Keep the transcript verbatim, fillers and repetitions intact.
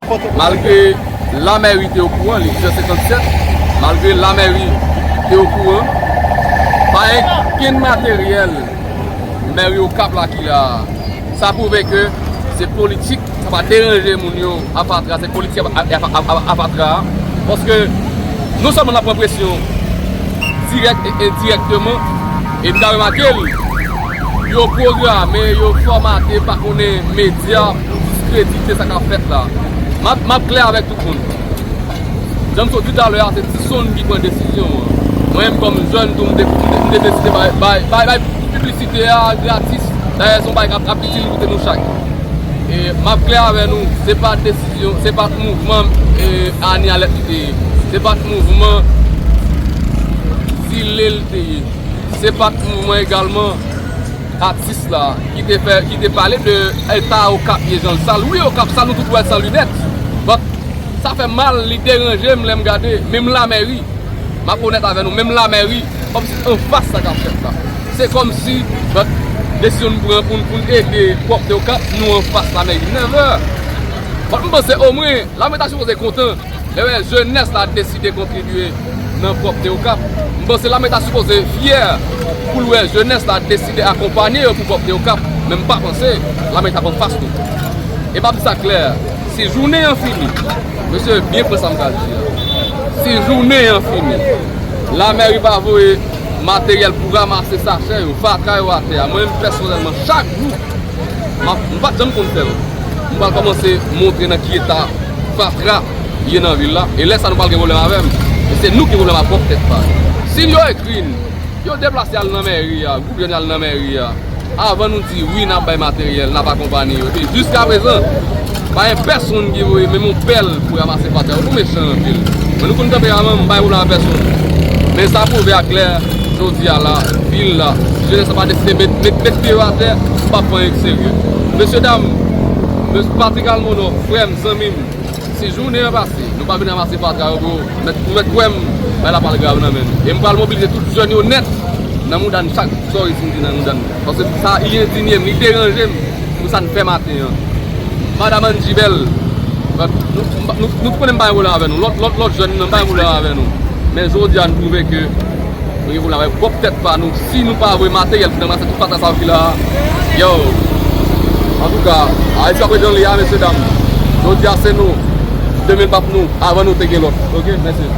Malgre lamèri te okouran, li di senkanntsèt, malgre lamèri te okouran, pa gen okenn materyèl mèri Okap la ki la a. Sa pwouve ke se politik, sa pa deranje moun yo ap fatra, se politik ap, ap, ap, ap, ap fatra a. Paske non sèlman n ap pran presyon dirèk e endirèkteman, e n ka remake l, yo pwograme, yo fòmate pa konnen medya pou diskredite sa k ap fèt la. M ap, m ap klè avèk tout moun. Jan m sot di talè a, se Tison ki pran desizyon an. Mwen menm kòm jèn tou, m te, m te, m te deside bay, bay, bay, bay piblisite a gratis. Dayè, se yon bagay k ap, ap itil kote nou chak. E m ap klè avè nou, se pa desizyon, se pa t mouvman, e, Ani Alèt li te ye. Se pa t mouvman Zile li te ye. Se pa t mouvman egalman atis la ki te fè, ki te pale de eta Okap ye jan l sal. Wi, Okap sal, nou tout wè l san linèt. But sa fè m mal, li deranje m lè m gade. Menm lamèri, m ap onèt avè nou, menm lamèri, kòmsi anfas sa k ap fèt la. Se kòmsi, but, desizyon n pran pou n, pou n ede pwòpte Okap, nou anfas lamèri. Never! But m panse omwen, lamèri ta sipoze kontan. Lè w wè jenès la deside kontribye nan pwòpte Okap, m panse lame ta sipoze fyè pou l wè jenès la deside akonpanye yo pou pwòpte Okap. Men m pa panse lame t ap anfas nou. E m ap di sa klè, si jounen an fini, mesye, byen pran sa m pral di a. Si jounen an fini, lamèri pa voye materyèl pou ranmase sachè yo, fatra yo atè a, mwen menm pèsonèlman, chak jou, M ap, m pa t janm konn fè l. M pral kòmanse montre nan ki eta fatra ye nan vil la. E lè sa a nou pral gen pwoblèm avè m. E se nou ki pwoblèm ak pwòp tèt pa nou. Si yo ekri n, yo deplase al nan mèri a, gwoup jèn al nan mèri a. Avan nou di wi, n ap bay materyèl, n ap akonpanye yo. Epi jiskaprezan, pa gen pèsonn ki voye menm yon pèl pou ranmase fatra yo. Nou mechan anpil. Men nou konn tanperaman m, m pa gen pwoblèm ak pèsonn. Men sa pwouve aklè, jodi a la, vil la, jenès la pa deside met, met, met pye yo atè, m p ap pran yo serye. Mesye dam, mesye Patrick Almonor, frè m, zanmi m, si jounen an pase, nou pa vin ranmase fatra yo, bro, mèt, ou mèt kwè m, bagay la pral grav nan men nou. E m pral mobilize tout jèn yo nèt nan mouda n chak, sorry si m di nan mouda n. Paske sa, li endinye m, li deranje m pou sa n fè maten an. Madanm Angie Bell, nou, nou, nou, nou konnen m pa gen pwoblèm avè nou. Lòt, lòt, lòt jèn nan, m pa gen pwoblèm avè nou. Men jodi a, nou twouve ke nou gen pwoblèm avèk pwòp tèt pa nou. Si nou pa voye materyèl pou n ranmase tout fatra sa yo ki la a, yo, antouka, Ayiti ap rete jan l ye a, mesye dam. Jodi a, se nou. Demen p ap nou. Avan nou, te gen lòt. Oke? Mèsi.